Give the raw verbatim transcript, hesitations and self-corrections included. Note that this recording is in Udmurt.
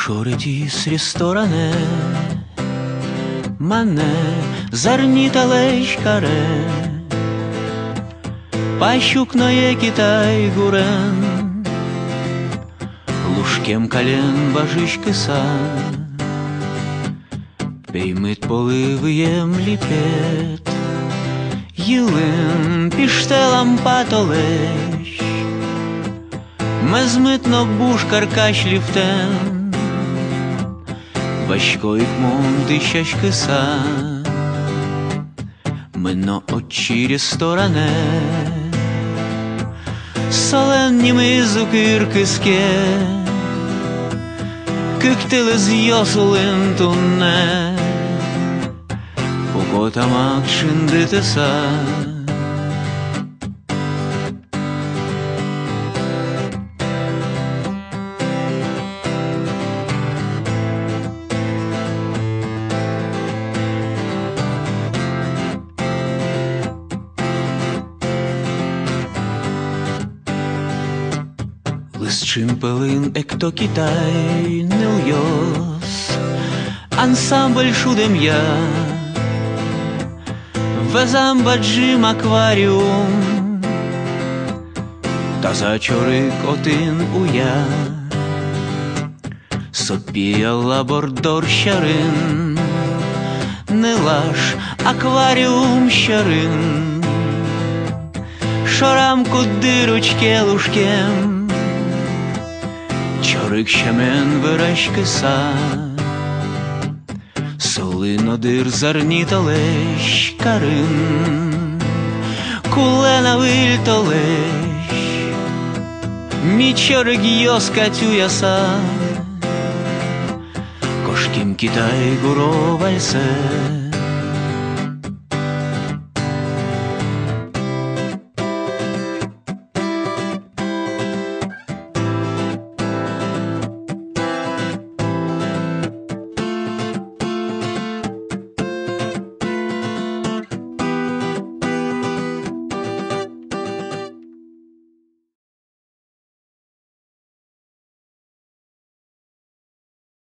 Городысь ресторанэ манэ зарни талэсь каре. Пась укное Китай гурен лушкем кален бажиськыса. Пеймыт полы выем липет, йылын пиштэ лампа толэзь. Мӧзмыт но буш каркась лифтэн васько ик мон дӥсяськыса. Мыно отчы ресторанэ, солэн нимыз укыр кыске. Кык тылызъёс улын туннэ, пуко тамак шындытыса. Лыз шин пӧлын экто Китай нылъёс ансамбль шудэмъя. Вӧзам бадӟым аквариум, таза чорыг отын уя. Со пиялла борддор сьӧрын, нылаш аквариум сьӧрын. Шорам куддыр учке лушкем, чорыг сямен выраськыса. Солы но дыр зарни толэзь карын кулэ на выль толэзь. Ми, чорыгъёс, катюяса кошким Китай гуро вальсэ.